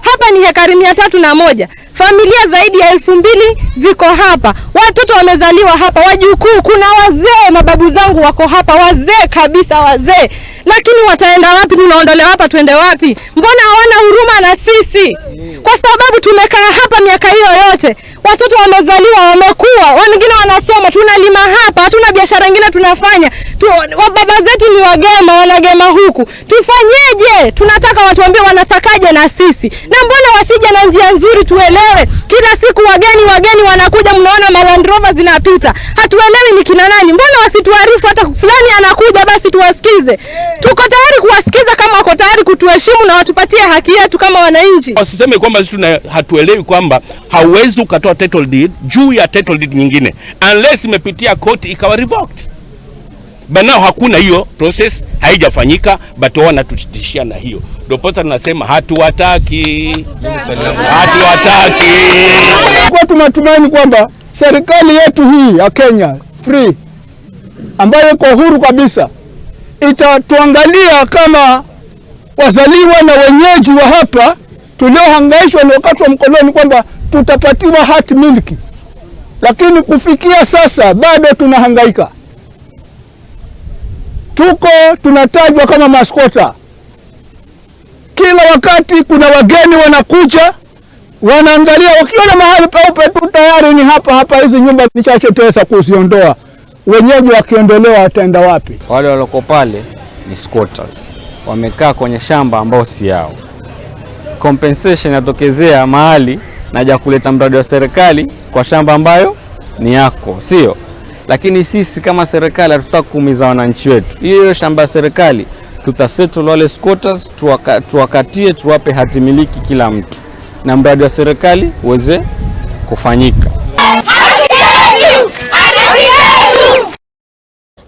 Hapa ni hekari 301. Familia zaidi ya 2000 ziko hapa, watoto wamezaliwa hapa, wajukuu, kuna wazee, mababu zangu wako hapa, wazee kabisa, wazee. Lakini wataenda wapi? Tunaondolewa hapa, tuende wapi? Mbona hawana huruma na sisi? Kwa sababu tumekaa hapa miaka hiyo yote, watoto wamezaliwa, wamekuwa, wengine wanasoma, tunalima hapa, hatuna biashara ingine tunafanya tu. Baba zetu ni wagema, wanagema huku, tufanyeje? Tunataka watuambie wanatakaje na sisi, na mbona wasije na njia nzuri tuelewe? Kila siku wageni wageni wanakuja, mnaona Land Rover zinapita, hatuelewi ni kina nani. Mbona wasituarifu hata fulani anakuja, basi tuwasikize. Tuko tayari kuwasikiza kama wako tayari kutuheshimu na watupatie haki yetu kama wananchi. Wasiseme kwamba sisi tuna hatuelewi kwamba hauwezi ukatoa title deed juu ya title deed nyingine unless imepitia court ikawa revoked. But now hakuna hiyo process, haijafanyika, but wao wanatutishia na hiyo. Ndio posa tunasema hatuwataki, hatuwataki. Kwa tunatumaini kwamba serikali yetu hii ya Kenya free ambayo iko huru kabisa itatuangalia kama wazaliwa na wenyeji wa hapa tuliohangaishwa na wakati wa mkoloni kwamba tutapatiwa hati miliki, lakini kufikia sasa bado tunahangaika. Tuko tunatajwa kama masquatter kila wakati. Kuna wageni wanakuja wanaangalia, wakiona mahali peupe tu tayari ni hapa hapa, hizi nyumba ni chache, tutaweza kuziondoa. Wenyeji wakiondolewa wataenda wapi? Wale walioko pale ni squatters, wamekaa kwenye shamba ambao si yao. Compensation inatokezea mahali naja kuleta mradi wa serikali kwa shamba ambayo ni yako, sio? Lakini sisi kama serikali hatutaki kuumiza wananchi wetu. Hiyo shamba ya serikali tutasettle wale squatters, tuwakatie, tuwape hati miliki kila mtu, na mradi wa serikali uweze kufanyika.